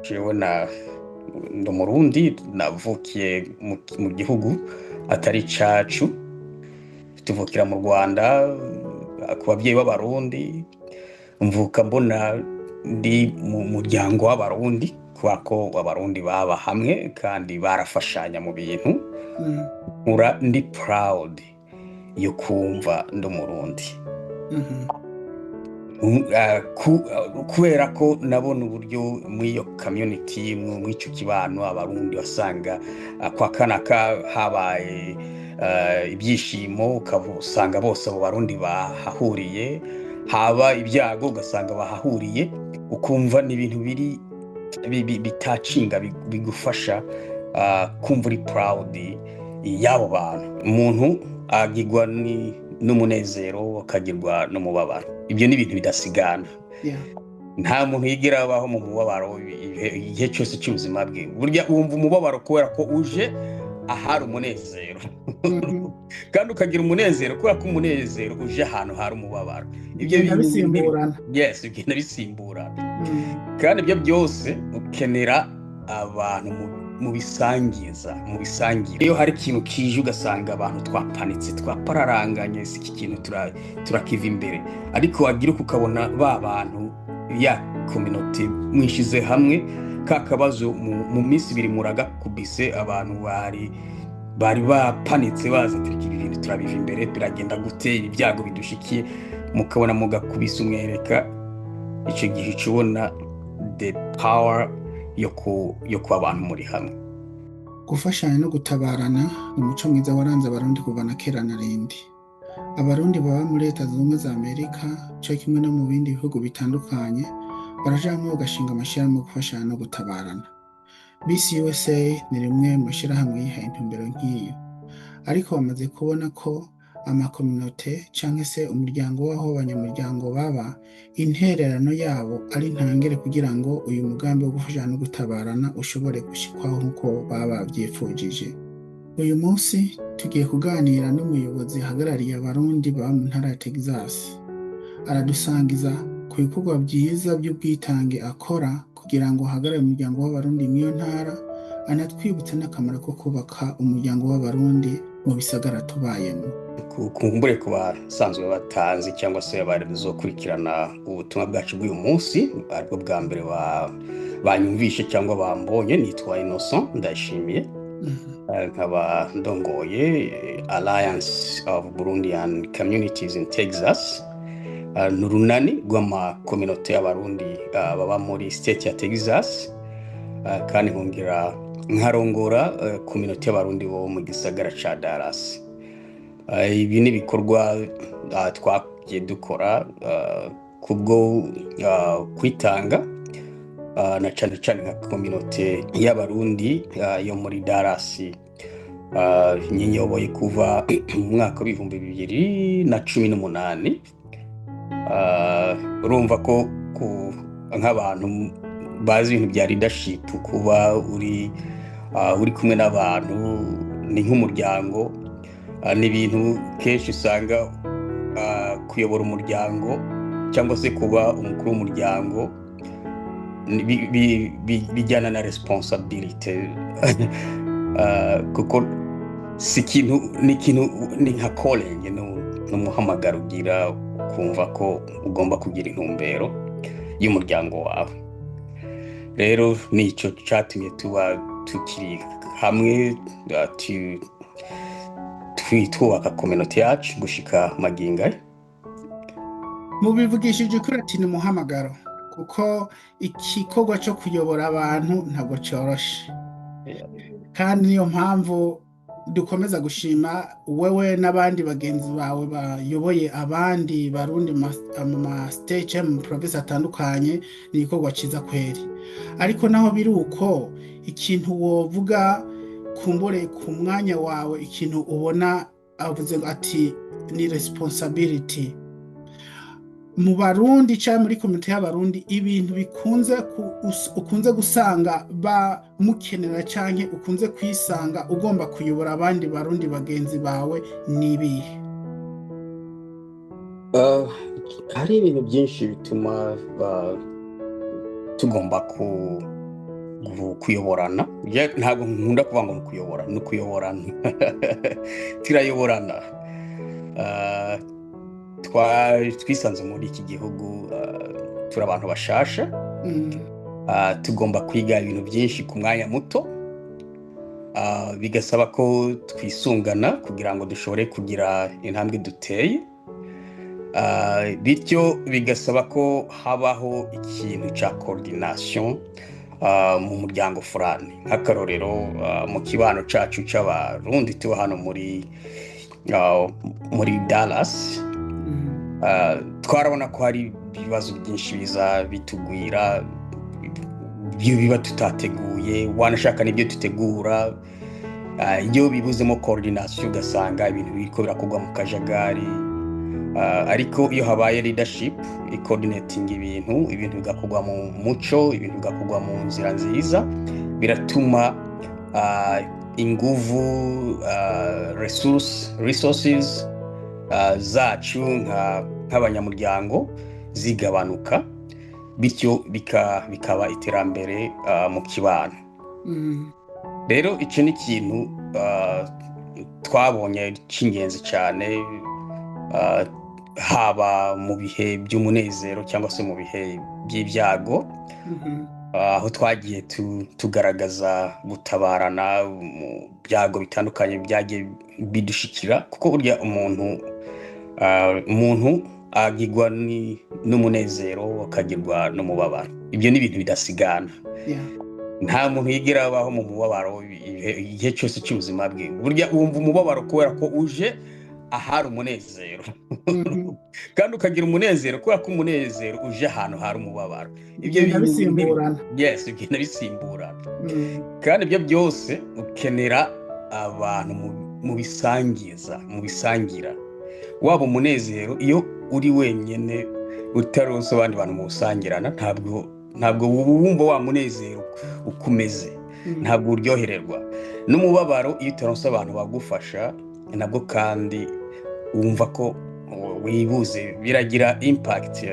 Jewe na ndi Umurundi, navukiye mu gihugu atari icacu, tuvukira mu Rwanda ku bavyeyi b'Abarundi. Mvuka mbona ndi mu muryango w'Abarundi, kubera ko Abarundi baba hamwe kandi barafashanya mu bintu. Nkura ndi proud yo kumva ndi Umurundi. Kubera ko nabona uburyo muri iyo community, mw'ico kibano Abarundi, wasanga kwa kanaka habaye ibyishimo, ukaba usanga bose abo Barundi bahahuriye, haba ibyago ugasanga bahahuriye, ukumva ni ibintu biri bitacinga bigufasha kumva uri proud y'abo bantu. Umuntu agirwa n'umunezero, akagirwa n'umubabaro. Ibyo ni ibintu bidasigana. Nta muntu yigira abaho mu mubabaro igihe cyose cy'ubuzima bwe. Burya wumva umubabaro kubera ko uje ahari umunezero, kandi ukagira umunezero kubera ko umunezero uje ahantu hari umubabaro. Ibyo bigenda bintu bisimburana. Yes, bigenda bisimburana. Kandi ibyo byose ukenera abantu mu bisangiza, mu bisangira. Iyo hari ikintu kije ugasanga abantu twapanitse, twapararanganye, si iki kintu turakiva imbere, ariko wagira uko ukabona ba bantu ya communauté mwishize hamwe, ka kabazo mu minsi 2 muragakubise. Abantu bari bapanitse baza ati: "Ibi bintu turabiva imbere, biragenda gute? Ibi byago bidushikiye," mukabona mugakubisa umwereka. Icyo gihe uca ubona the power yo kuba abantu muri hamwe. Gufashanya no gutabarana ni umuco mwiza waranze Abarundi kuva na kera na rindi. Abarundi baba muri Leta Zunze Ubumwe za Amerika co kimwe no mu bindi bihugu bitandukanye baraja hamwe bagashinga amashirahamwe yo gufashanya no gutabarana. BCUSA ni rimwe mu mashirahamwe yihaye intumbero nk'iyo, ariko bamaze kubona ko amakominote canke se umuryango w'aho abanyamuryango baba, intererano yabo ari ntangere kugira ngo uyu mugambi wo gufashanya no gutabarana ushobore gushikwaho nk'uko baba bavyifujije. Uyu munsi tugiye kuganira n'umuyobozi ahagarariye Abarundi baba mu ntara ya Texas. Aradusangiza ku bikorwa vyiza vy'ubwitange akora kugira ngo ahagarare umuryango w'Abarundi mw'iyo ntara, anatwibutsa n'akamaro ko kubaka umuryango w'Abarundi mu bisagara tubayemo. Kumbure ku basanzwe batazi cyangwa se bazokurikirana ubutumwa bwacu bw'uyu munsi aribwo bwa mbere banyumvishe cyangwa bambonye, nitwa Innocent Ndayishimiye. Nkaba ndongoye Alliance of Burundian Communities in Texas. Ni urunani rw'amakominote y'Abarundi baba muri state ya Texas, kandi nkongera nkarongora kominote y'Abarundi bo mu gisagara ca Dallas. Ibi ni ibikorwa twagiye dukora kubwo kwitanga, na cane cane nka kominote y'Abarundi yo muri Dallas nyiyoboye kuva mu mwaka w'2018. Urumva ko nk'abantu bazi ibintu bya leadership, kuba uri kumwe n'abantu ni nk'umuryango. Ni ibintu kenshi usanga kuyobora umuryango cyangwa se kuba umukuru w'umuryango bijyana na responsabilité, kuko si ikintu, ni ikintu, ni nka calling, ni umuhamagaro ugira ukumva ko ugomba kugira intumbero y'umuryango wawe. Rero nicyo cyatumye tuba tukiri hamwe, twubaka communauté yacu gushika magingo aya. Mubivugishije ukuri ati ni umuhamagaro, kuko igikorwa cyo kuyobora abantu ntabwo cyoroshe, kandi niyo mpamvu dukomeza gushima wewe n'abandi bagenzi bawe bayoboye abandi Barundi mu ma state, mu province atandukanye. Ni igikorwa cyiza kweri. Ariko naho biri uko, ikintu wovuga kumbure ku mwanya wawe, ikintu ubona avuze ati ni responsibility mu Barundi cyangwa muri komite y'Abarundi, ibintu bikunze ukunze gusanga bamukenera cyangwa ukunze kwisanga ugomba kuyobora abandi Barundi bagenzi bawe ni ibihe? Hari ibintu byinshi bituma tugomba Kuyoborana. Ntabwo nkunda kuvuga ngo ni ukuyobora, ni ukuyoborana, turayoborana. Twisanze muri iki gihugu, turi abantu bashasha. Tugomba kwiga ibintu byinshi ku mwanya muto. Bigasaba ko twisungana kugira ngo dushobore kugira intambwe duteye. Bityo bigasaba ko habaho ikintu cya coordination mu muryango furani. Nk'akarorero, mu kibano cyacu cy'Abarundi tuba hano muri Dallas, twarabona ko hari ibibazo byinshi biza bitugwira, ibyo biba tutateguye, wanashaka n'ibyo tutegura. Iyo bibuzemo coordination, ugasanga ibintu biriko birakorwa mu kajagari. Ariko iyo habaye leadership icoordinating ibintu, ibintu bigakorwa mu muco, ibintu bigakorwa mu nzira nziza, biratuma inguvu, resources zacu nk'abanyamuryango zigabanuka, bityo bikaba iterambere mu kibano. Rero icyo ni ikintu twabonye cy'ingenzi cyane, haba mu bihe by'umunezero cyangwa se mu bihe by'ibyago, aho twagiye tugaragaza gutabarana mu byago bitandukanye byagiye bidushikira, kuko burya umuntu agirwa n'umunezero, akagirwa n'umubabaro. Ibyo ni ibintu bidasigana. Nta muntu yigera abaho mu mubabaro igihe cyose cy'ubuzima bwe. Burya wumva umubabaro kubera ko uje ahari umunezero, kandi ukagira umunezero kubera ko umunezero uje ahantu hari umubabaro. Ibyo bigenda bintu bisimburana. Yes, bigenda bisimburana. Kandi ibyo byose ukenera abantu mu bisangiza, mu bisangira. Waba umunezero, iyo uri wenyine utaronse abandi bantu muwusangirana, ntabwo wumva wa munezero uko umeze. Ntabwo uryohererwa. N'umubabaro, iyo utaronse abantu bagufasha, nabwo kandi wumva ko wibuze, biragira impact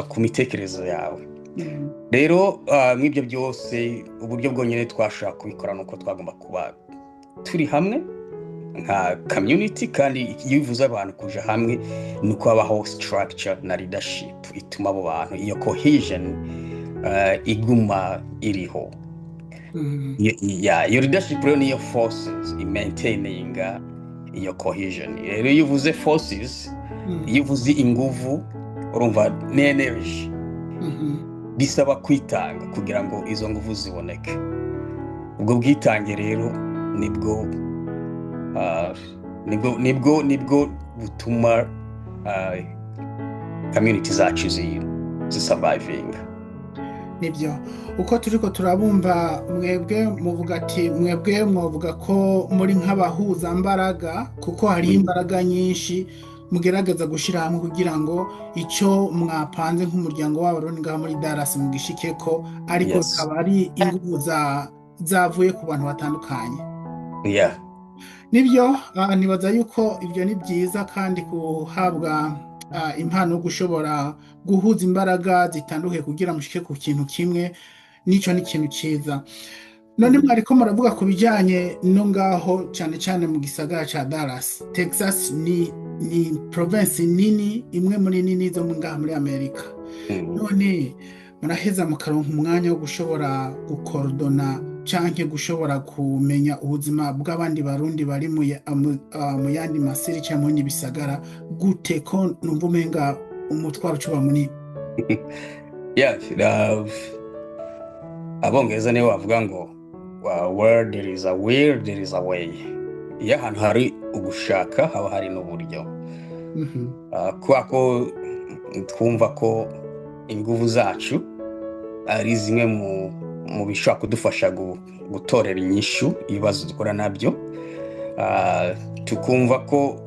ku mitekerereze yawe. Rero mw'ibyo byose, uburyo bwonyine twashobora kubikora ni uko twagomba kuba turi hamwe nka community. Kandi iyo uvuze abantu kuja hamwe, ni uko habaho structure na leadership ituma abo bantu, iyo cohesion iguma iriho. Iyo leadership rero niyo forces imaintaininga iyo cohesion. Rero iyo uvuze forces, iyo uvuze inguvu, urumva ni energy. Bisaba kwitanga kugira ngo izo nguvu ziboneke. Ubwo bwitange rero nibwo butuma community zacu zisurvivinga. Nibyo, uko turiko turabumva, mwebwe muvuga ati mwebwe mwavuga ko muri nk'abahuzambaraga, kuko hariho imbaraga nyinshi mugerageza gushyira hamwe kugira ngo icyo mwapanze nk'umuryango w'Abarundi ngaho muri Dallas mugishike ko, ariko bikaba ari ingufu zavuye ku bantu batandukanye. Nibyo, nibaza yuko ibyo ni byiza, kandi guhabwa impano yo gushobora guhuza imbaraga zitandukanye kugira mushike ku kintu kimwe, nico ni ikintu cyiza. None mwariko muravuga ku bijyanye no ngaho cyane cyane mu gisagara ca Dallas. Texas ni province nini, imwe muri nini zo mu ngaha muri Amerika. None muraheza mukaronka umwanya wo gushobora gukorodona canke gushobora kumenya ubuzima bw'abandi Barundi bari mu yandi masiri canke mu bindi bisagara gute, ko numva umenga umutwaro ucuba munini? Yeah, Abongereza nibo bavuga ngo "Where there is a will, there is a way." Iyo ahantu hari ugushaka, haba hari n'uburyo. Kubera ko twumva ko inguvu zacu ari zimwe mu bishobora kudufasha gutorera inyishu ibibazo dukora nabyo, tukumva ko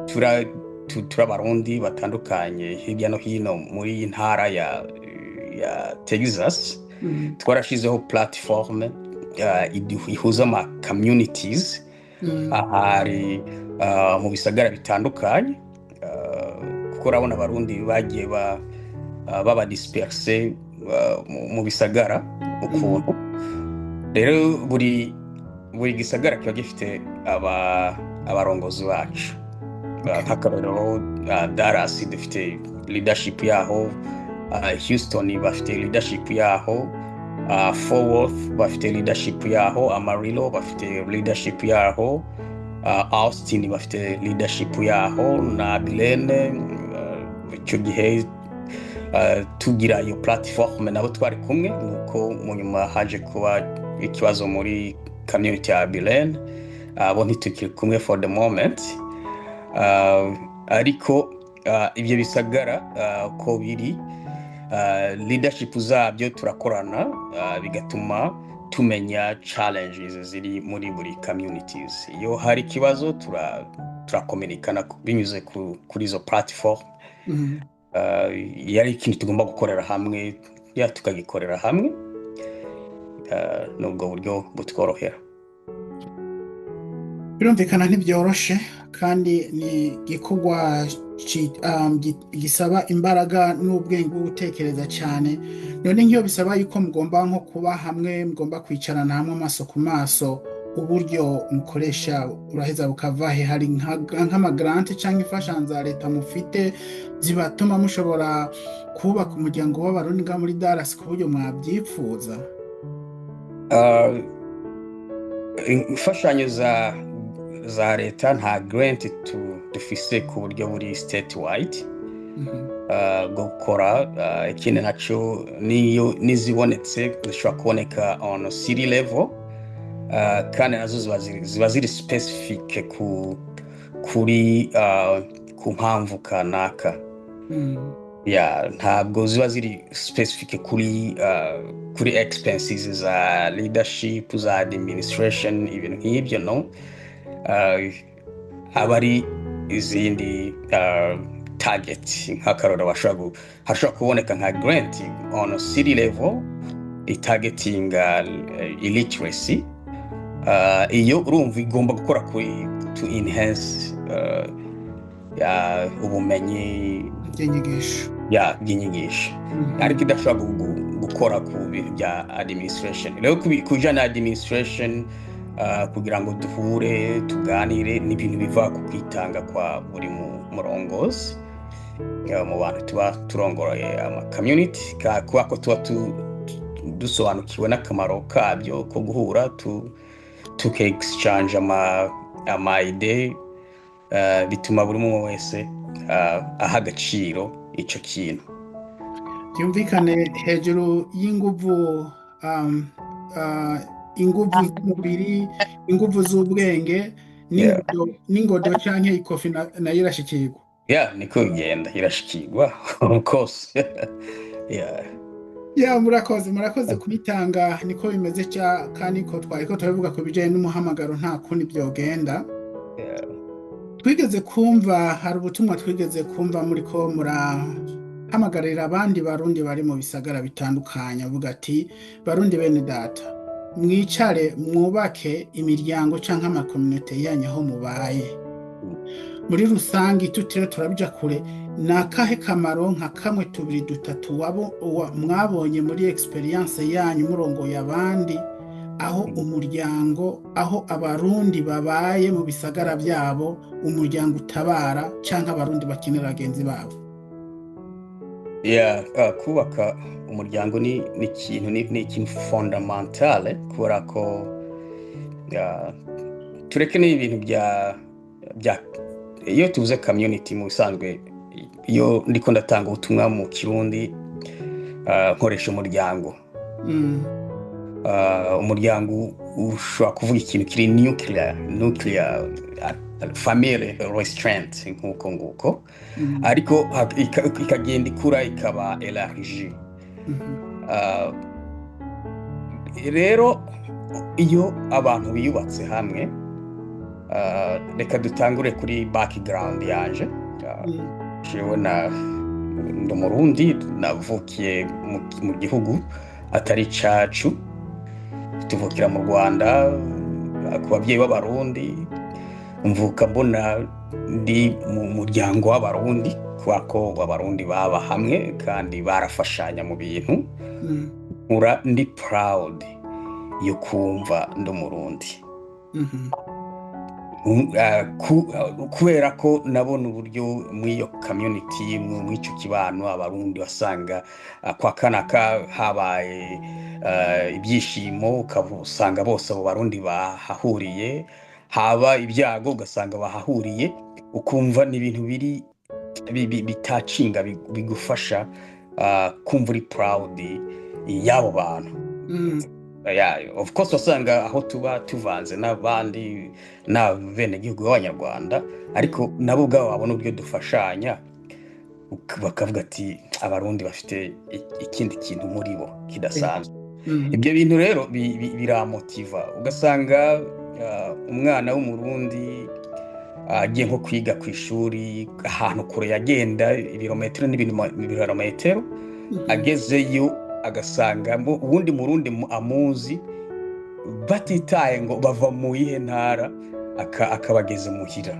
turi Abarundi batandukanye hirya no hino muri iyi ntara ya Texas. Twarashizeho platform ihuza ama communities ahari mu bisagara bitandukanye, kuko urabona Abarundi bagiye baba dispersé. mu bisagara ukuntu. Rero buri gisagara kiba gifite abarongozi bacu. Nk'akarorero, Dallas dufite leadership yaho, Houston bafite leadership yaho, Fort Worth bafite leadership yaho, Amarillo bafite leadership yaho, Austin bafite leadership yaho na Abilene. Icyo gihe tugira iyo platform nabo twari kumwe, nuko mu nyuma haje kuba ikibazo muri community ya Abilene, abo ntitukiri kumwe for the moment. Ariko ibyo bisagara uko biri, leadership zabyo turakorana, bigatuma tumenya challenges ziri muri buri communities. Iyo hari ikibazo turakominikana binyuze kuri izo platform. Iyo ari ikintu tugomba gukorera hamwe, ya tukagikorera hamwe. Ni ubwo buryo butworohera. Birumvikana ntibyoroshe, kandi ni igikorwa gisaba imbaraga n'ubwenge bwo gutekereza cyane. None nk'iyo bisaba yuko mugomba nko kuba hamwe, mugomba kwicarana hamwe amaso ku maso, uburyo mukoresha uraheza bukava he? Hari nk'ama grant cyangwa imfashanyo za leta mufite zibatuma mushobora kubaka umuryango w'Abarundi ngaha muri Dallas ku buryo mwabyifuza? Imfashanyo za leta, nta grant dufise ku buryo buri state wide bwo gukora. Ikindi nacyo, niyo n'izibonetse zishobora kuboneka on city level, kandi nazo ziba ziri specific ku kuri ku mpamvu kanaka. Ya, ntabwo ziba ziri specific kuri expenses za leadership, za administration, ibintu nk'ibyo, no. Aba ari izindi target. Nk'akarorero, hashobora kuboneka nka grant on a city level itargeting illiteracy. Iyo urumva igomba gukora kuri to enhance ya, ubumenyi by'inyigisho. Ya, bw'inyigisho, ariko idashobora gukora ku bintu bya administration. Rero ku bijyanye na administration, kugira ngo duhure tuganire, ni ibintu biva ku kwitanga kwa buri murongozi mu bantu tuba turongoye ama community, kubera ko tuba dusobanukiwe n'akamaro kabyo ko guhura tuke exchange ama idée, bituma buri umwe wese aha agaciro ico kintu. Byumvikane, hejuru y'inguvu, inguvu z'umubiri, inguvu z'ubwenge, n'ingodo canke ikofi nayo irashikirwa. Yeah, niko bigenda, irashikirwa, of course, yeah. Ya, murakoze, murakoze kubitanga. Niko bimeze kandi ko twari ko turabivuga ku bijanye n'umuhamagaro, nta kundi byogenda. Twigeze kumva, hari ubutumwa twigeze kumva muri ko murahamagarira abandi Barundi bari mu bisagara bitandukanye, avuga ati: "Barundi bene data, mwicare mwubake imiryango canke amakominote yanyu aho mubaye muri rusange." Tutiriwe turabija kure, ni akahe kamaro, nka kamwe, tubiri, dutatu, mwabonye muri experience yanyu murongoye abandi, aho umuryango, aho Abarundi babaye mu bisagara byabo, umuryango utabara canke Abarundi bakenera bagenzi babo? Yeah, kubaka umuryango ni ikintu fondamentale, kubera ko tureke n'ibintu bya iyo tuvuze community, mu bisanzwe iyo ndiko ndatanga ubutumwa mu Kirundi, nkoresha umuryango. Umuryango ushobora kuvuga ikintu kiri nuclear, family restaurant, nk'uko nguko, ariko ikagenda ikura ikaba élargie. Rero iyo abantu biyubatse hamwe, reka dutangure kuri background yanje. Jewe na ndi Umurundi, navukiye mu gihugu atari cacu, tuvukira mu Rwanda ku babyeyi b'Abarundi. Mvuka mbona ndi mu muryango w'Abarundi, kubera ko Abarundi baba hamwe kandi barafashanya mu bintu. Nkura ndi proud yo kumva ndi Umurundi. Kubera ko nabona uburyo muri iyo community, muri ico kibano, Abarundi wasanga kwa kanaka habaye ibyishimo, ukaba usanga bose abo Barundi bahahuriye, haba ibyago ugasanga bahahuriye, ukumva ni ibintu biri bitacinga bigufasha kumva uri proud y'abo bantu. Yeah, of course wasanga aho tuba tuvanze n'abandi n'abenegihugu b'Abanyarwanda, ariko nabo ubwabo babona uburyo dufashanya, bakavuga ati: "Abarundi bafite ikindi kintu muri bo kidasanzwe." Ibyo bintu rero biramotiva, ugasanga umwana w'Umurundi agiye nko kwiga ku ishuri ahantu kure, yagenda ibirometero n'ibirometero, agezeyo agasanga uwundi Murundi amuzi, batitaye ngo bava mu yihe ntara, akabageza muhira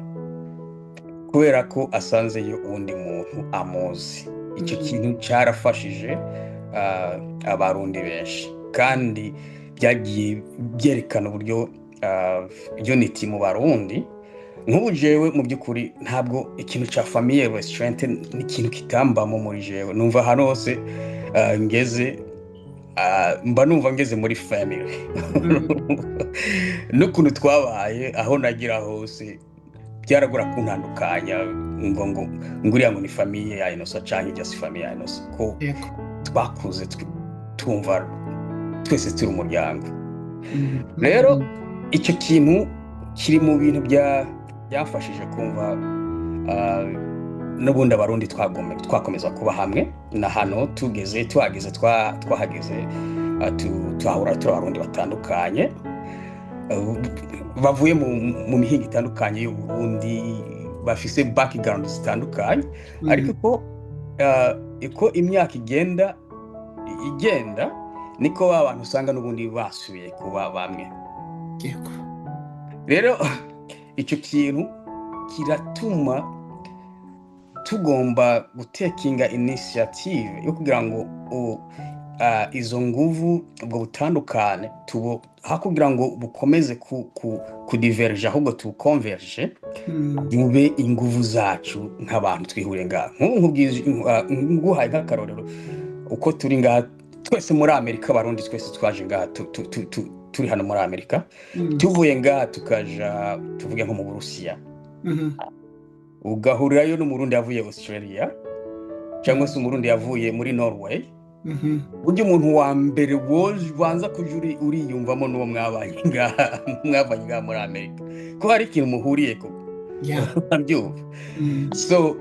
kubera ko asanzeyo uwundi muntu amuzi. Icyo kintu cyarafashije Abarundi benshi, kandi byagiye byerekana uburyo unity mu Barundi. Nk'ubu jewe mu by'ukuri ntabwo ikintu cya famille restreinte ni ikintu kitambamo muri jewe. Numva ahantu hose ngeze, mba numva ngeze muri family. N'ukuntu twabaye, aho nagira hose byaragora kuntandukanya ngo uriya ngo ni famille ya Innocent canke ijya si famille ya Innocent, ko twakuze twumva twese turi umuryango. Rero icyo kintu kiri mu bintu byamfashije kumva n'ubundi Abarundi twakomeza kuba hamwe. Na hano tugeze, tuhageze, twahageze, tuhahura turi Abarundi batandukanye, bavuye mu mihingo itandukanye y'Uburundi, bafise background zitandukanye. Ariko uko imyaka igenda igenda, niko ba bantu usanga n'ubundi basubiye kuba bamwe. Rero icyo kintu kiratuma tugomba gutekinga initiative yo kugira ngo izo nguvu, ubwo butandukane tubo, aho kugira ngo bukomeze kudiverge, ahubwo tubukonverge, bube inguvu zacu nk'abantu twihuriye ngaha. Nk'ubu nguhaye nk'akarorero, uko turi ngaha twese muri Amerika, Abarundi twese twaje ngaha, turi hano muri Amerika, tuvuye ngaha tukaja, tuvuge nko mu Burusiya, ugahurirayo n'Umurundi yavuye Australia cyangwa se Umurundi yavuye muri Norway, burya umuntu wa mbere wobanza kuja uriyumvamo n'uwo mwabanye ngaha, mwavanye ngaha muri Amerika, ko hari ikintu muhuriyeko. Urabyumva? So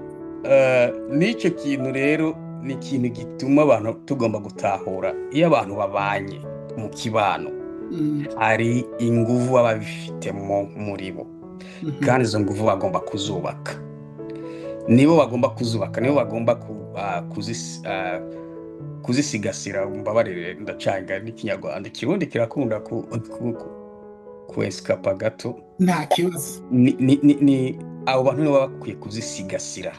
n'icyo kintu rero ni ikintu gituma abantu tugomba gutahura, iyo abantu babanye mu kibano, hari inguvu baba bifitemo muri bo, kandi izo nguvu bagomba kuzubaka, nibo bagomba kuzubaka, nibo bagomba kuzisigasira. Mbabarire, ndacanga n'Ikinyarwanda, Ikirundi kirakunda ku escapa gato. Nta kibazo. Ni abo bantu nibo baba bakwiye kuzisigasira,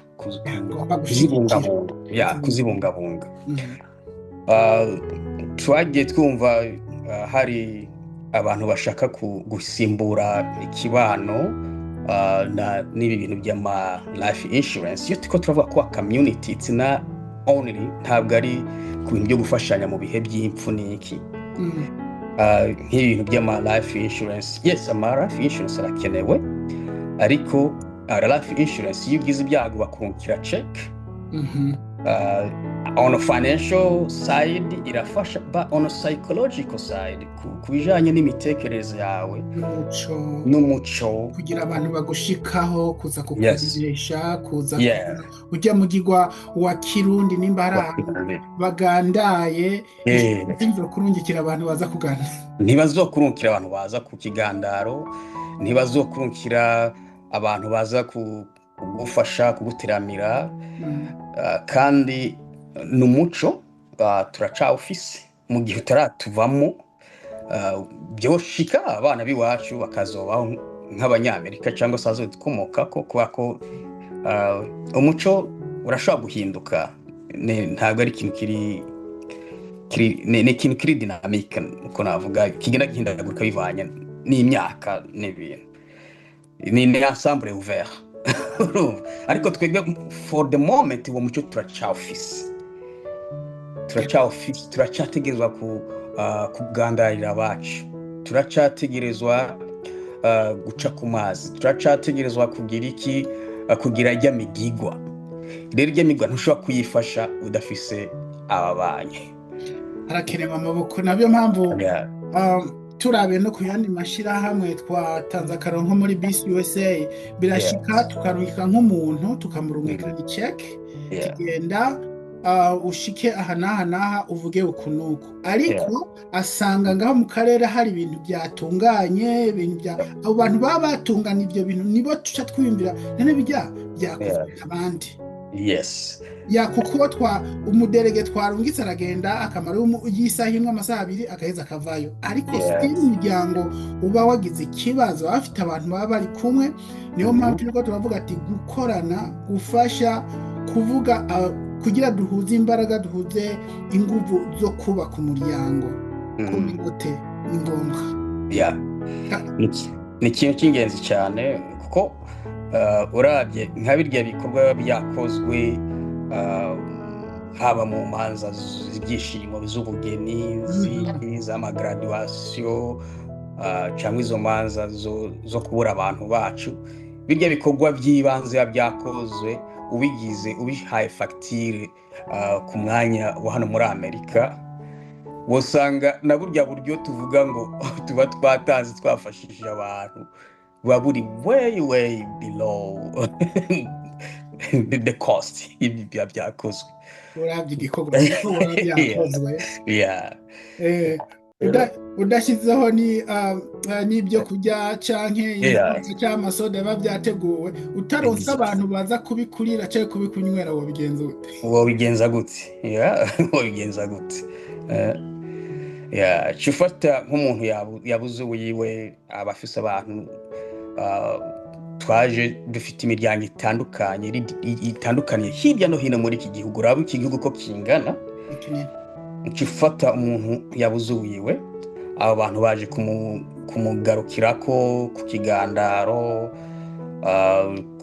Bagomba gushyigikira. kuzibungabunga ya kuzibungabunga. Twagiye twumva hari abantu bashaka gusimbura ikibano n'ibi bintu by'ama life insurance. Iyo turiko turavuga ko community, it's not only, ntabwo ari ku bintu byo gufashanya mu bihe by'impfu n'iki. Nk'ibi bintu by'ama life insurance, yes, ama life insurance arakenewe, ariko life insurance, iyo ugize ibyago bakurungikira check. On a financial side irafasha, but on a psychological side, ku bijanye n'imitekerereze yawe n'umuco, n'umuco, kugira abantu bagushikaho, kuza kukumenyesha, kuza ujya mugigwa wa Kirundi, nimba hari ahantu bagandaye, kurungikira abantu baza kuganira. Ntibazokurungikira abantu baza ku kigandaro, ntibazokurungikira abantu baza kugufasha, kuguteramira. Kandi ni umuco turacawufise mu gihe utaratuvamo. Byoshika abana b'iwacu bakazobaho. nk'Abanyamerika cyangwa se abazodukomokako, kubera ko umuco urashobora guhinduka. Ntabwo ari ikintu kiri ni ikintu kiri dynamique, uko navuga, kigenda gihindagurika bivanye n'imyaka n'ibintu. Ni ensemble ouvert, urumva? Ariko twebwe for the moment uwo muco turacyawufise, turacyategerezwa kugandarira abacu, turacyategerezwa guca ku mazi, turacyategerezwa kugira iki, kugira ijya migigwa. Rero ijya migwa ntushobora kuyifasha udafise ababanyi. Harakenewe amaboko, nabyo mpamvu turabe no ku yandi mashyirahamwe twatanze akarongo nko muri Bisi USA, birashika tukarungika nk'umuntu, tukamurungika iceke, tugenda ushike aha n'aha n'aha, uvuge uku n'uku, ariko asanga ngaho mu karere hari ibintu byatunganye, ibintu bya abo bantu baba batunganya ibyo bintu, nibo tuca twiyumvira none bijya byakozwe abandi. Ya, kuko twa umuderege twarungitse aragenda akamara y'isaha imwe, amasaha 2, agaheza akavayo, ariko still umuryango uba wagize ikibazo bafite abantu baba bari kumwe. Niyo mpamvu turiko turavuga ati gukorana, gufasha, kuvuga, kugira duhuze imbaraga, duhuze inguvu zo kubaka umuryango, communauté ni ngombwa. Yeah. Ni ikintu cy'ingenzi cyane, kuko urabye nka birya bikorwa biba byakozwe, haba mu manza z'ibyishimo z'ubugeni, z'ama graduation, cyangwa izo manza zo kubura abantu bacu, birya bikorwa by'ibanze biba byakozwe, ubigize ubihaye fagitire ku mwanya wa hano muri Amerika, wasanga na burya buryo tuvuga ngo tuba twatanze, twafashije abantu, buba buri way way below the cost y'ibi biba byakozwe. Urabye igikorwa kuko biba byakozwe, udashyizeho ni n'ibyo kurya canke inzoga canke amasoda biba byateguwe, utaronse abantu baza kubikurira canke kubikunywera, wobigenza ute? Wobigenza gute? Yeah, wobigenza gute? Yeah, ca ufata nk'umuntu yabuze uwiwe, aba afise abantu, twaje dufite imiryango itandukanye itandukanye hirya no hino muri iki gihugu. Uraba iki gihugu ko kingana. Ni kinini. Uca ufata umuntu yabuze uwiwe, abo bantu baje kumugarukirako ku kigandaro,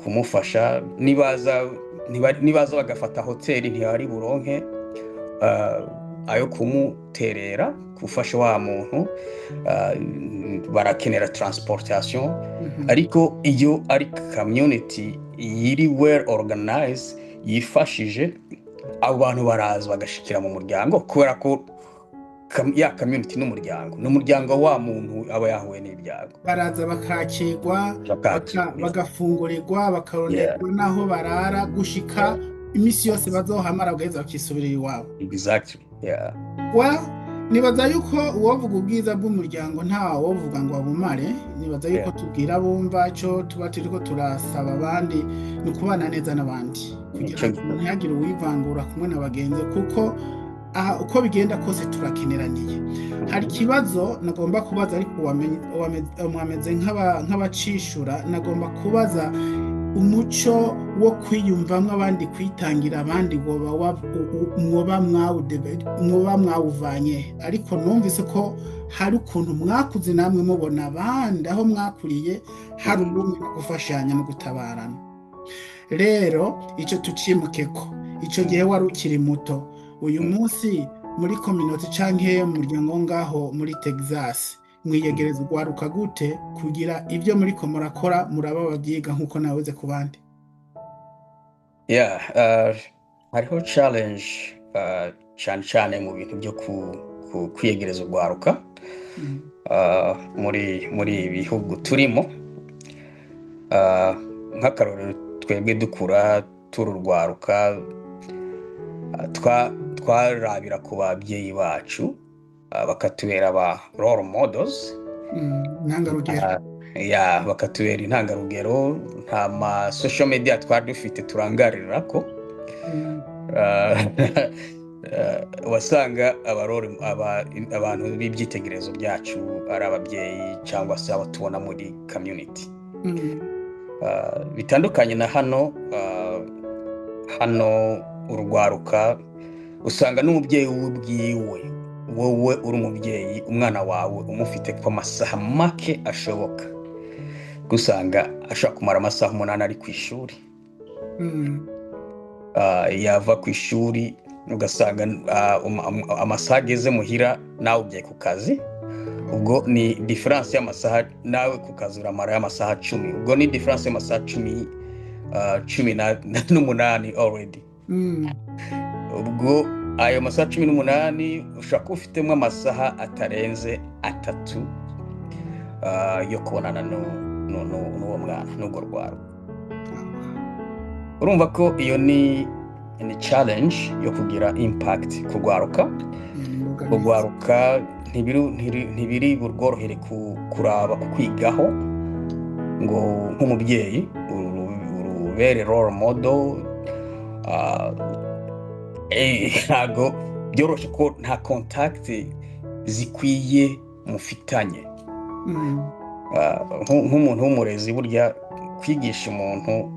kumufasha. Nibaza bagafata hoteli, ntibari buronke ayo kumuterera, gufasha wa muntu, barakenera transportation. Ariko iyo ari community yiri well organized, yifashije, abo bantu baraza bagashikira mu muryango, kubera ko ya community n'umuryango ni umuryango wa muntu aba yahuye n'ibyago. Baraza bakakirwa, bakakirwa, bagafungurirwa, bakaronderwa n'aho barara gushika iminsi yose bazohamara, bagaheza bakisubirira iwabo. Exactly, yeah. Well, nibaza yuko uwovuga ubwiza bw'umuryango nta wovuga ngo abumare. Nibaza yuko tubwira bumva ico tuba turiko turasaba abandi ni ukubana neza n'abandi, kugira ngo ntihagire uwivangura kumwe na bagenzi, kuko aha uko bigenda kose turakeneraniye. Hari ikibazo nagomba kubaza, ariko mwameze nk'abacishura. Nagomba kubaza umuco wo kwiyumvamwo abandi, kwitangira abandi, mwoba mwawuvanye? Ariko numvise ko hari ukuntu mwakuze namwe mubona abandi aho mwakuriye hari ubumwe no gufashanya no gutabarana. Rero icyo tucimukeko, icyo gihe wari ukiri muto, uyu munsi muri communauté canke mu muryango ngaho muri Texas, mwiyegereza urwaruka gute kugira ibyo muriko murakora muraba babyiga nk'uko naweze ku bandi? Yeah, hariho challenge, cyane cyane mu bintu byo kwiyegereza urwaruka muri ibi bihugu turimo. Nk'akarorero, twebwe dukura turi urwaruka, twarabira ku babyeyi bacu, bakatubera aba role models. Intangarugero. Ya, bakatubera intangarugero. Nta ma social media twari dufite turangarira ko. Wasanga abantu b'ibyitegererezo byacu ari ababyeyi cyangwa se abo tubona muri community. Bitandukanye na hano. Hano urwaruka usanga n'umubyeyi ubwiwe, wowe uri umubyeyi, umwana wawe umufite ku amasaha make ashoboka, usanga ashobora kumara amasaha 8 ari ku ishuri. Yava ku ishuri ugasanga amasaha ageze muhira nawe ugiye ku kazi. Ubwo ni différence y'amasaha, nawe ku kazi uramara y'amasaha 10, ubwo ni différence y'amasaha 10, 18 already. Ubwo ayo masaha 18 ushobora kuba ufitemo amasaha atarenze 3 yo kubonana n'uwo mwana n'urwo rwaruka. Urumva ko iyo ni challenge yo kugira impact ku rwaruka. Iyo ni imbogamizi. Urwaruka ntibiri burworohere kuraba kukwigaho ngo nk'umubyeyi urubere role model. Ntabwo byoroshye ko nta contact zikwiye mufitanye. Nk'umuntu w'umurezi, burya kwigisha umuntu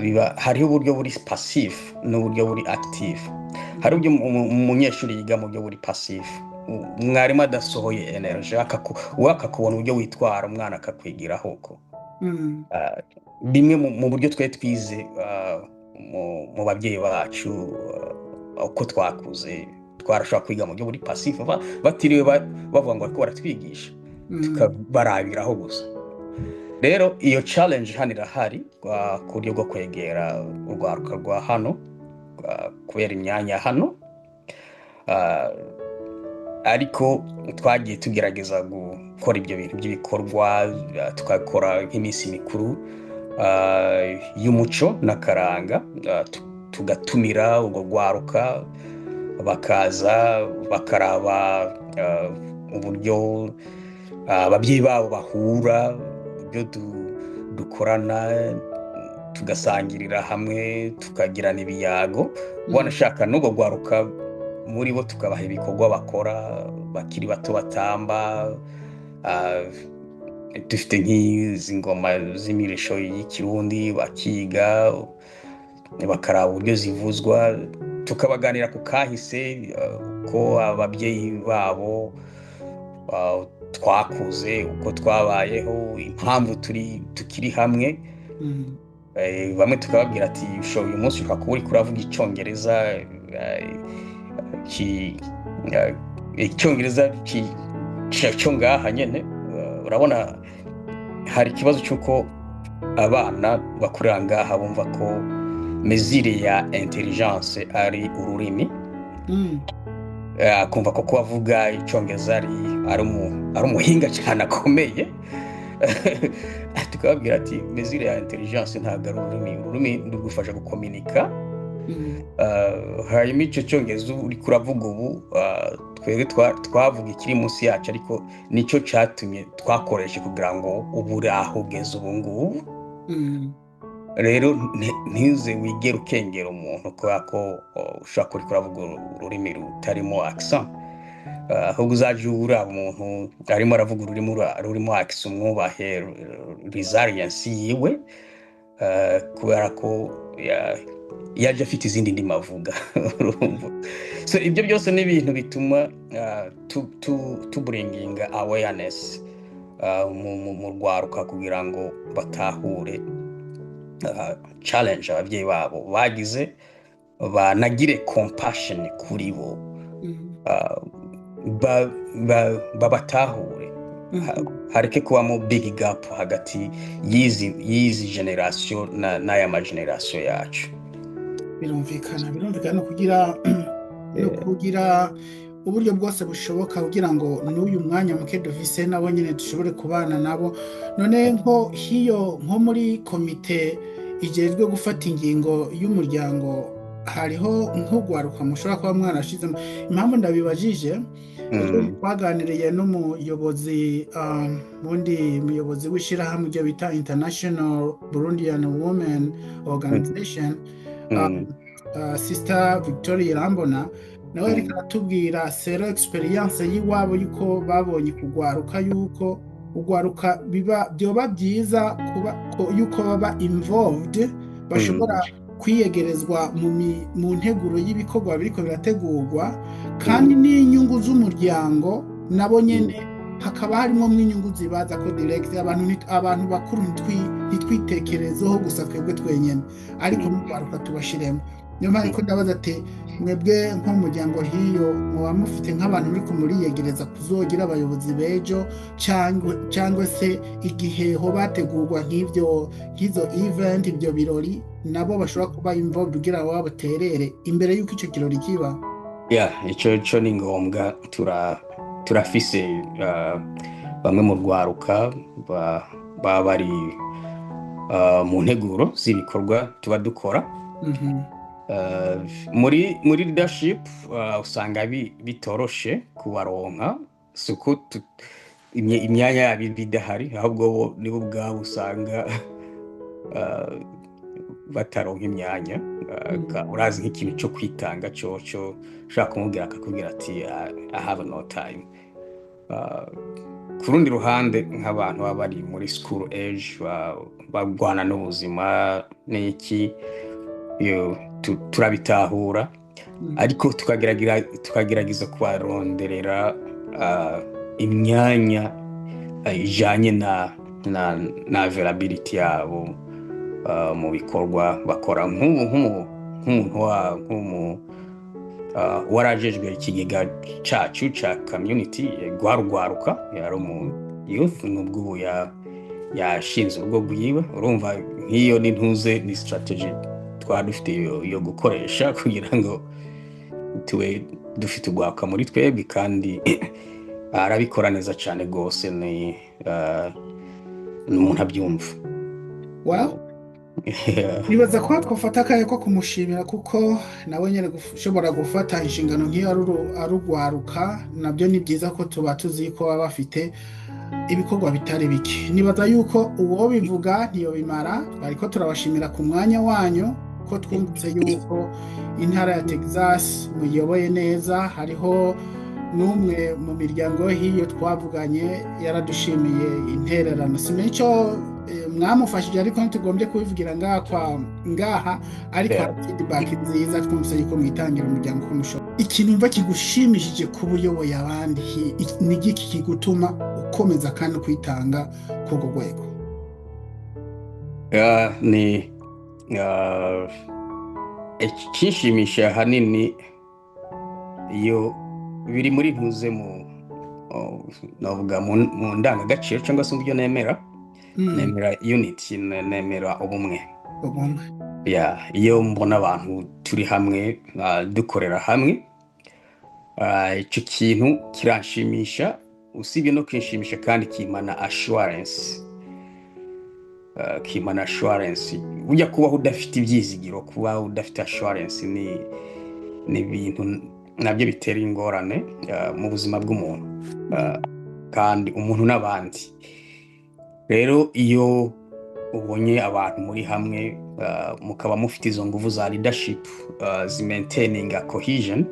biba hariho uburyo buri passive n'uburyo buri active. Hari uburyo umunyeshuri yiga mu buryo buri passive, mwarimu adasohoye energy, we akakubona uburyo witwara, umwana akakwigiraho uko. Bimwe mu buryo twari twize mu babyeyi bacu, uko twakuze, twarashobora kwiga mu buryo buri passive, batiriwe bavuga ngo bariko baratwigisha, tukabarabiraho gusa. Rero iyo challenge hano irahari ku buryo bwo kwegera urwaruka rwa hano, kubera imyanya hano. Ariko twagiye tugerageza gukora ibyo bintu by'ibikorwa, tukakora nk'iminsi mikuru y'umuco n'akaranga, tugatumira urwo rwaruka bakaza bakaraba uburyo ababyeyi babo bahura, uburyo dukorana, tugasangirira hamwe, tukagirana ibiyago. Wanashaka n'urwo rwaruka muri bo tukabaha ibikorwa bakora bakiri bato, batamba. Dufite nk'izi ngoma z'imirisho y'ikirundi, bakiga bakaraba uburyo zivuzwa, tukabaganira ku kahise, ko ababyeyi babo twakuze, uko twabayeho, impamvu turi tukiri hamwe. Bamwe tukababwira ati: "Uyu munsi ushobora kuba uriko uravuga icyongereza, icyongereza cyo ngaha nyene." Urabona hari ikibazo cy'uko abana bakurira ngaha bumva ko mesure ya intelligence ari ururimi. Akumva ko kuba avuga icyongereza ari umuhinga cyane akomeye. Tukababwira ati: "Mesure ya intelligence ntabwo ari ururimi, ururimi rugufasha gukominika." Hanyuma icyo cyongereza uri kuravuga ubu, twebwe twavuga ikiri munsi yacu, ariko nicyo cyatumye twakoresha kugira ngo ubu uri aho ugeze ubu ngubu. Rero ntize wigere ukengera umuntu kubera ko ushobora kuba uriko uravuga ururimi rutarimo accent. Ahubwo uzajya uraba umuntu arimo aravuga ururimi rurimo accent, umwubahe resilience yiwe, kubera ko yaje afite izindi ndimi avuga, urumva. So ibyo byose ni ibintu bituma tuburinginga awareness mu rwaruka kugira ngo batahure challenge ababyeyi babo bagize, banagire compassion kuri bo, babatahure, hareke kubamo big gap hagati y'izi generation n'aya ma generation yacu. Birumvikana no kugira uburyo bwose bushoboka kugira ngo n'uyu mwanya muke dufise nabo nyine dushobore kubana nabo. None nko hiyo nko muri komite ijejwe gufata ingingo y'umuryango, hariho nk'urwaruka mushobora kuba mwarashizemo? Impamvu ndabibajije, ejo twaganiriye n'umuyobozi, wundi muyobozi w'ishyirahamwe ryo bita International Burundian Women Organization. Sister Victoria Irambona, nawe yariko aratubwira selon expérience y'iwabo yuko babonye kugwaruka, yuko ugwaruka biba byoba byiza kuba yuko baba involved, bashobora kwiyegerezwa mu nteguro y'ibikorwa biriko birategurwa, kandi n'inyungu z'umuryango nabo nyene hakaba harimo n'inyungu zibaza ko direct. Abantu bakuru ntitwitekerezeho gusa twebwe twenyene, ariko n'urwaruka tubashiremo. Niyo mpamvu ko ndabaza ati: mwebwe nk'umuryango hiyo muba mufite nk'abantu muri muriyegereza kuzogira abayobozi b'ejo, cyangwa se igihe ho bategurwa nk'ibyo, nk'izo event, ibyo birori, nabo bashobora kuba involved kugira ngo babaterere imbere y'uko icyo kirori kiba? Yeah, ico co ni ngombwa. Turafise bamwe mu rwaruka baba bari mu nteguro z'ibikorwa tuba dukora. Muri leadership usanga bitoroshe kubaronka. Si uko imyanya yabo iba idahari, ahubwo bo nibo ubwabo usanga bataronka imyanya. Urazi nk'ikintu cyo kwitanga coco, ushaka kumubwira akakubwira ati: "I have no time." Ku rundi ruhande, nk'abantu baba bari muri school age, bagwana n'ubuzima n'iki, turabitahura, ariko tukagerageza kubaronderera imyanya ijanye na availability yabo mu bikorwa bakora. Nk'ubu nk'umuntu nk'umu warajejwe ikigega cacu ca community, rwarugwaruka, yari umu youth, nubwo ubu yashinze urugo rwiwe. Urumva nk'iyo ni ntuze, ni strategy twaba dufite yo gukoresha kugira ngo tube dufite urwaruka muri twebwe, kandi arabikora neza cyane rwose. Ni umuntu abyumva. Well, nibaza ko twafata akanya ko kumushimira, kuko nawe nyine ushobora gufata inshingano nk'iyo arugwaruka, nabyo ni byiza ko tuba tuzi ko baba bafite ibikorwa bitari bike. Nibaza yuko uwo bivuga ntiyobimara. Twariko turabashimira ku mwanya wanyu, ko twumvise yuko intara ya Texas muyoboye neza. Hariho n'umwe mu miryango hiyo twavuganye yaradushimiye intererano, simenye icyo mwamufashije, ariko ntitugombye kubivugira ngaha kwa ngaha, ariko hari feedback nziza twumvise yuko mwitangira umuryango uko mushoboye. Ikintu mva kigushimishije kuba uyoboye abandi ni igiki kigutuma ukomeza kandi kwitanga kuri urwo rwego? Ni ikinshimisha ahanini iyo biri muri ntuze mu oh, navuga mu ndangagaciro cyangwa se mu byo nemera. Nemera unity, nemera ubumwe. Ubumwe. Yeah, iyo mbona abantu turi hamwe, dukorera hamwe, icyo kintu kiranshimisha. Usibye no kinshimisha, kandi kimana assurance, kimana assurance. Ujya kubaho udafite ibyizigiro, kuba udafite assurance ni ibintu nabyo bitera ingorane mu buzima bw'umuntu, kandi umuntu n'abandi. Rero iyo ubonye abantu muri hamwe, mukaba mufite izo nguvu za leadership zimaintaininga cohesion,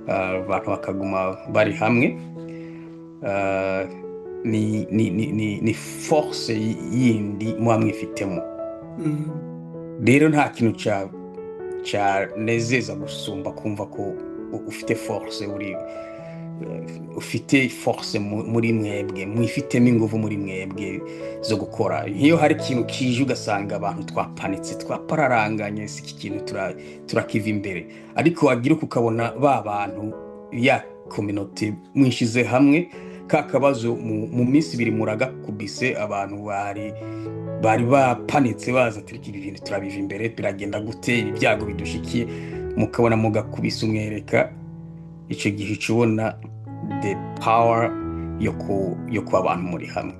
abantu bakaguma bari hamwe, ni force yindi muba mwifitemo. Rero nta kintu cyanezeza gusumba kumva ko ufite force, uri ufite force muri mwebwe, mwifitemo ingufu muri mwebwe zo gukora. Nk'iyo hari ikintu kije ugasanga abantu twapanitse, twapararanganye, si iki kintu turakiva imbere, ariko wagira uko ukabona ba bantu ya communauté mwishize hamwe, ka kabazo mu minsi 2 muragakubise. Abantu bari bapanitse baza ati: "Ibi bintu turabiva imbere, biragenda gute? Ibi byago bidushikiye," mukabona mugakubisa umwereka. Icyo gihe uca ubona the power yo kuba abantu muri hamwe.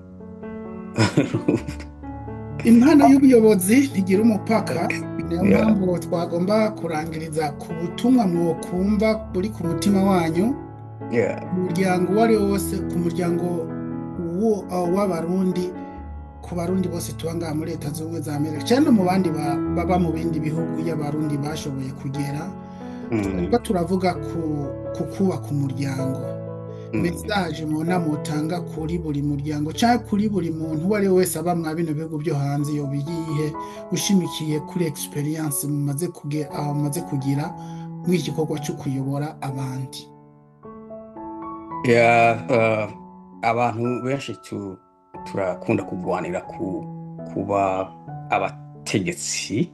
Impano y'ubuyobozi ntigira umupaka. Niyo mpamvu twagomba kurangiriza ku butumwa mwokumva buri ku mutima wanyu, umuryango uwo ari wo wose, ku muryango w'Abarundi. Ku Barundi bose tuba ngaha muri Leta Zunze Ubumwe za Amerika cyangwa no mu bandi baba mu bindi bihugu, iyo Abarundi bashoboye kugera, twariko turavuga ku kubaka umuryango. Message mubona mutanga kuri buri muryango cyangwa kuri buri muntu uwo ari we wese aba mwa bino bihugu byo hanze yoba iyihe, ushimikiye kuri experience mumaze kugira muri iki gikorwa cyo kuyobora abandi? Yeah, abantu benshi turakunda kurwanira kuba abategetsi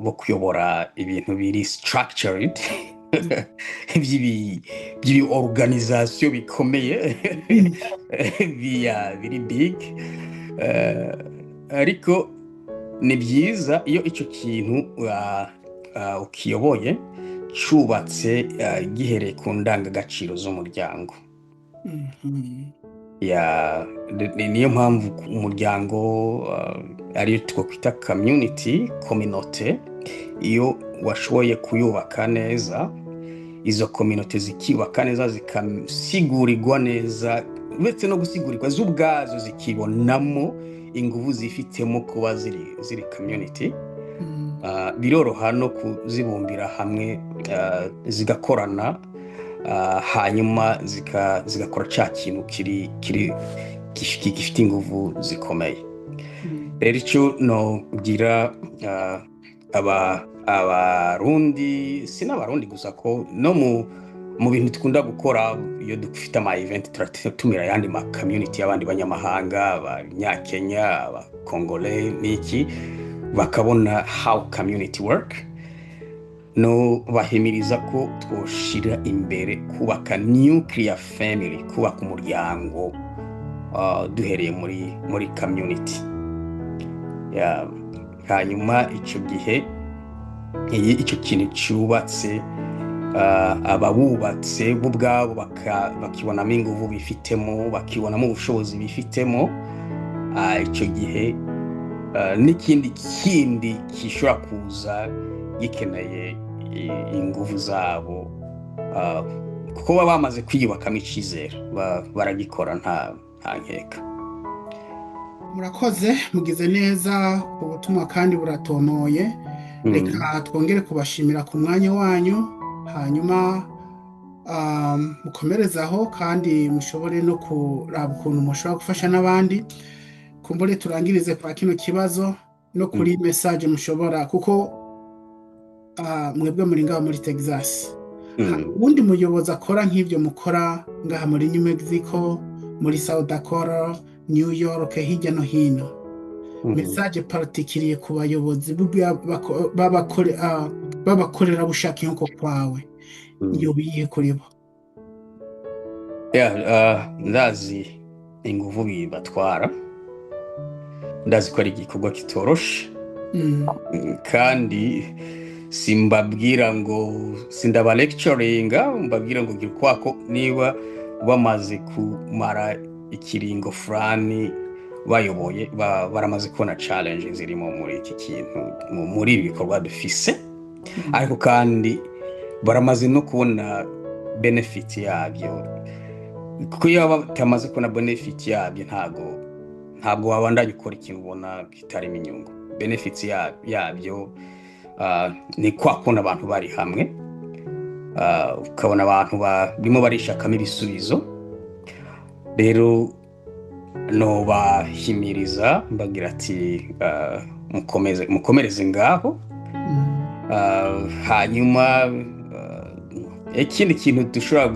bo kuyobora ibintu biri structured, by'ibi organisation bikomeye, biri big. Ariko ni byiza iyo icyo kintu ukiyoboye cubatse gihereye ku ndangagaciro z'umuryango. Ya, niyo mpamvu umuryango ariyo twakwita community, communauté, iyo washoboye kuyubaka neza, izo communauté zikiyubaka neza, zikasigurirwa neza, uretse no gusigurigwa, zo ubwazo zikibonamo ingufu zifitemo kuba ziri community, biroroha no kuzibumbira hamwe, zigakorana, hanyuma zigakora cya kintu kiri gifite ingufu zikomeye. Rero icyo nobwira Abarundi, si n'Abarundi gusa, ko no mu bintu dukunda gukora, iyo dufite ama event turatumira ayandi ma community y'abandi banyamahanga, Abanyakenya, Abakongole n'iki, bakabona how community work. No bahimiriza ko twoshira imbere kubaka nuclear family, kubaka umuryango duhereye muri community. Yeah. Hanyuma icyo gihe iyi icyo kintu cyubatse, ababubatse bo ubwabo bakibonamo ingufu bifitemo, bakibonamo ubushobozi bifitemo, icyo gihe n'ikindi kindi gishobora kuza gikeneye ingufu zabo, kuko baba bamaze kwiyubakamo icyizere, baragikora nta nkeka. Murakoze, mugize neza, ubutumwa kandi buratomoye. Reka twongere kubashimira ku mwanya wanyu, hanyuma mukomerezaho kandi mushobore no kuraba ukuntu mushobora gufasha n'abandi. Kumbure turangirize kwa kino kibazo no kuri message mushobora, kuko mwebwe muri ngaho muri Texas, uwundi muyobozi akora nk'ibyo mukora ngaha muri New Mexico, muri South Dakota, New York, hirya no hino, message particulier ku bayobozi b'abakorerabushake nk'uko kwawe iyo biyihe kuri bo? Yeah, ndazi ingufu bibatwara, ndazi ko ari igikorwa kitoroshe. Kandi simbabwira ngo sindaba lecturinga, mbabwira ngo gira ukwako. Niba bamaze kumara ikiringo fulani bayoboye, baramaze kubona challenge zirimo muri iki kintu, muri ibi bikorwa dufise, ariko kandi baramaze no kubona benefit yabyo, kuko iyo batamaze kubona benefit yabyo ntabwo wabandanya ukora ikintu ubona kitarimo inyungu. Benefits yabyo ni kwa kubona abantu bari hamwe, ukabona abantu barimo barishakamo ibisubizo. Rero nobahimiriza mbabwira ati mukomeze, mukomereze ngaho. Hanyuma ikindi kintu dushobora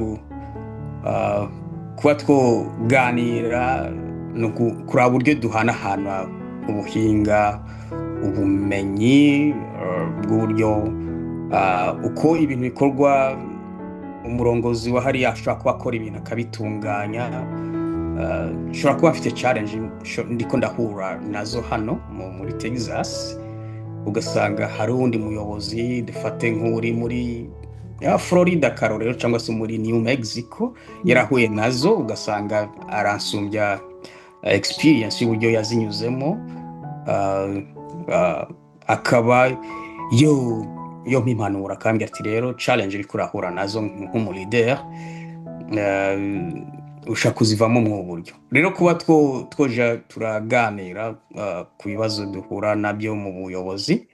kuba twoganira ni kuraba uburyo duhanahana ubuhinga, ubumenyi bw'uburyo uko ibintu bikorwa. Umurongozi wa hariya ashobora kuba akora ibintu akabitunganya, nshobora kuba afite challenge ndiko ndahura nazo hano muri Texas, ugasanga hari uwundi muyobozi, dufate nk'uri muri ya Florida akarorero, cyangwa se muri New Mexico, yarahuye nazo, ugasanga aransumbya experience y'uburyo yazinyuzemo, akaba yo mpa impanuro, akambwira ati: "Rero challenge uriko urahura nazo nk'umu leader." Ushobora kuzivamo mu buryo rero kuba twoja turaganira ku bibazo duhura nabyo mu buyobozi,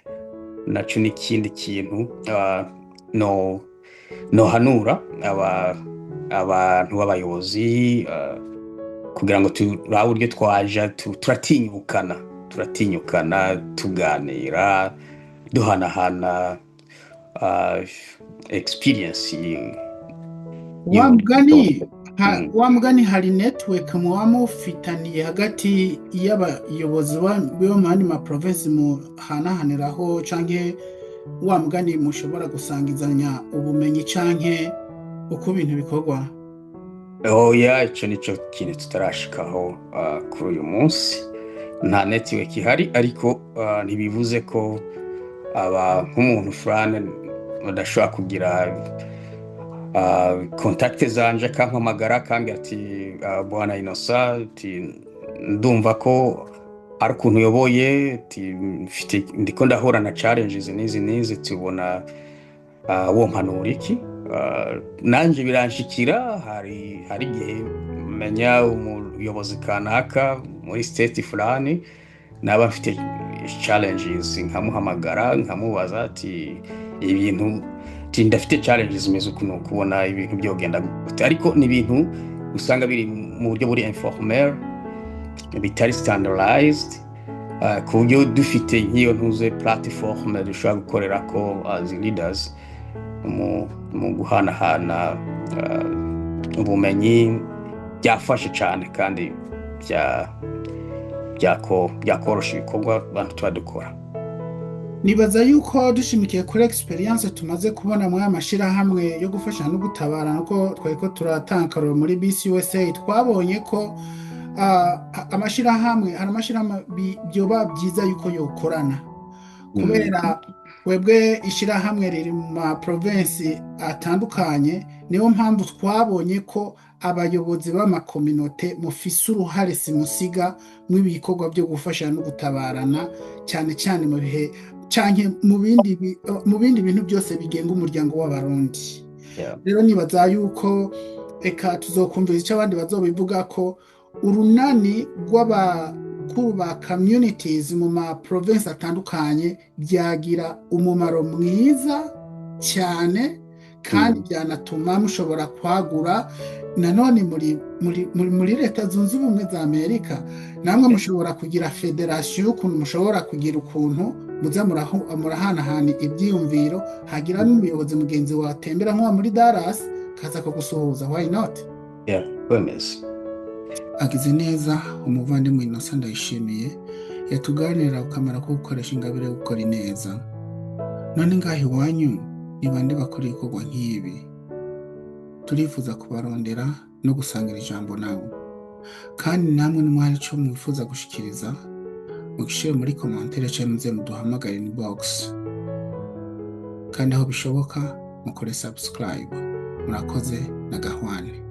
naco ni ikindi kintu no nohanura abantu b'abayobozi kugira ngo turabe uburyo twaja turatinyukana tuganira, duhanahana experience Wa mugani wa mugani, hari network muba mufitaniye hagati y'abayobozi bo mu yandi ma province muhanahaniraho, canke wa mugani mushobora gusangizanya ubumenyi canke uko ibintu bikorwa? Oya, ico nico kintu tutarashikaho kuri uyu munsi. Nta network ihari, ariko ntibivuze ko aba nk'umuntu fulani badashobora kugira contact zanje, akampamagara akambwira ati: "Bwana Innocent," ati, "ndumva ko ari ukuntu uyoboye," ati, "mfite ndiko ndahura na challenges n'izi n'izi, tubona wompanura iki?" Nanje biranshikira. Hari igihe menya umuyobozi kanaka muri state fulani, naba mfite challenges nkamuhamagara, nkamubaza ati: "Ibintu," ati, "ndafite challenges zimeze ukuntu, kubona ibintu byogenda gute?" Ariko ni ibintu usanga biri mu buryo buri informel, bitari standardized, ku buryo dufite nk'iyo ntuze platform dushobora gukorera ko as leaders mu guhanahana ubumenyi, byafashe cyane kandi byakorosha ibikorwa abantu tuba dukora. Nibaza yuko dushimikiye kuri experience tumaze kubona muri aya mashyirahamwe yo gufasha no gutabara, nuko twari ko turatanga akarorero muri BCUSA, twabonye ko amashyirahamwe, hari amashyirahamwe byoba byiza yuko yokorana, kubera twebwe ishyirahamwe riri mu ma province atandukanye. Niyo mpamvu twabonye ko abayobozi b'ama communauté mufise uruhare simusiga mw'ibikorwa byo gufasha no gutabarana, cyane cyane mu bihe canke mu bindi bintu byose bigenga umuryango w'Abarundi. Rero nibaza yuko eka tuzokumvira icyo abandi bazobivuga, ko urunani rw'abakuru ba communities mu ma province atandukanye byagira umumaro mwiza cyane, kandi byanatuma mushobora kwagura. Nanone muri Leta Zunze Ubumwe za Amerika namwe mushobora kugira federasiyo y'ukuntu mushobora kugira ukuntu muza murahanahana ibyiyumviro, hagira n'umuyobozi mugenzi watembera nk'uwa muri Dallas kaza kugusuhuza, why not? Yeah, bemeze. Agize neza umuvandimwe Innocent Ndayishimiye yatuganirira ku kamaro ko gukoresha ingabire yo gukora ineza. None ngaho iwanyu ni bande bakora ibikorwa nk'ibi? Turifuza kubarondera no gusangira ijambo nabo. Kandi namwe nimwari ico mwifuza gushikiriza, mugishire muri commentaire canke muze muduhamagare inbox. Kandi aho bishoboka mukore subscribe. Murakoze na gahwane.